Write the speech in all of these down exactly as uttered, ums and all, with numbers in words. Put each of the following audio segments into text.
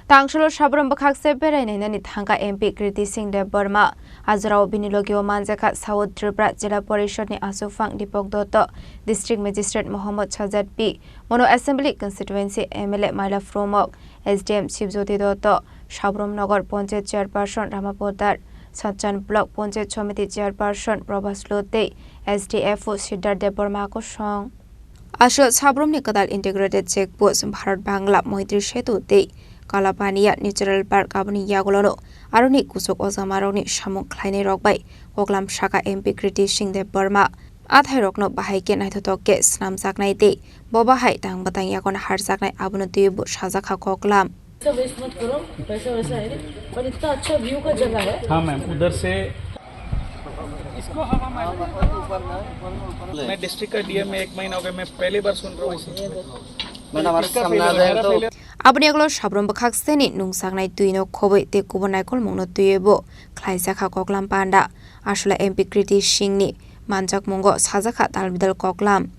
Tangsholo sabrum bwkhakse berai nainani thangkha M P Kriti Singh Debbarma. Ajorao bini logio manjakha South Tripura Jila Porishod ni aswkphang Deepak Dotto, District Magistrate Mohammad Sajjad P, Mono Assembly Constituency M L A Maila Phromok, S D M Shibjyoti Dotto, Sabrum Nagar Panchayat Chairperson Rama Poddar, Satchan Block Panchayat Samiti Chairperson Prabhas Lo tei S D F O Siddharth Debbarma kosong. Aswk sabrumni kwtal integrated check post Bharat Bangla Moitri Setu tei Kalapaniya Natural Park aboni yagulono aroni kuchuk ojamarokni samung khlainairok bai koklam sakha M P Kriti Singh Debbarma. A thairokno bahai khe naithothok khe swnamjaknai tei bo bahai tang bwtang yagono harjaknai abono twiwi bo sajakha koklam. पैसा वेस्ट मत करो, पैसा वैसा है नहीं, पर इतना अच्छा व्यू का जगह है। हाँ मैम, उधर से इसको हवा मैं डिस्ट्रिक्ट का डीएम में एक महीना हो गया, मैं पहली बार सुन रहा हूँ इसे। मैडम, हमारे सामने आ जाए तो। Aboni yagulo sabrum bwkhakseni nungjaknai twino khobwi tei kubun naikolmungno twiwi bo khlaijakha koklam panda. Aswla M P Kriti Singh ni manjakmungo sajakha dalbidal koklam.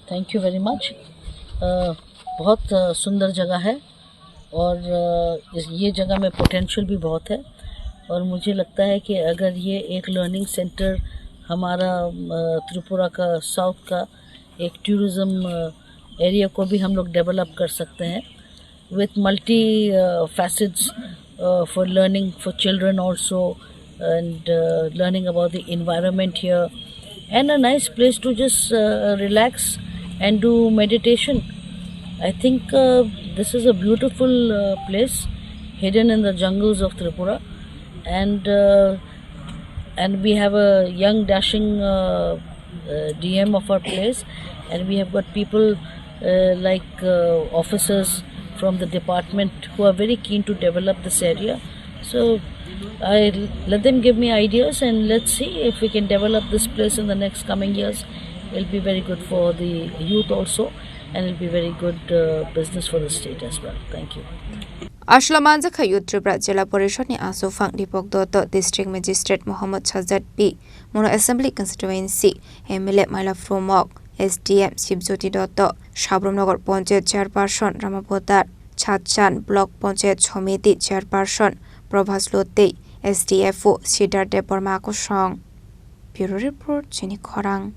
Thank you very much. अ, बहुत अ, सुंदर जगह है और अ, इस, ये जगह में पोटेंशियल भी बहुत है और मुझे लगता है कि अगर ये एक लर्निंग सेंटर हमारा अ, त्रिपुरा का साउथ का एक टूरिज्म अ, एरिया को भी हम लोग डेवलप कर सकते हैं with multi uh, facets uh, for learning for children also and uh, learning about the environment here and a nice place to just uh, relax and do meditation. I think uh, this is a beautiful uh, place hidden in the jungles of Tripura and uh, and we have a young dashing uh, uh, D M of our place, and we have got people uh, like uh, officers from the department who are very keen to develop this area. So I let them give me ideas, and let's see if we can develop this place in the next coming years. It'll be very good for the youth also, and it'll be very good uh, business for the state as well. Thank you. Aswla manjakha Youth Tripura Jila Porishod ni aswkphang Deepak Dotto, District Magistrate Mohammad Sajjad P, Mono Assembly Constituency M L A Maila Phromok, S D M Shibjyoti Dotto, Sabrum Nagar Panchayat Chairperson Rama Poddar, Satchan Block Panchayat Samiti Chairperson Prabhas Lo tei S D F O Siddharth Debbarma kosong. Bureau Report, Chini Khorang.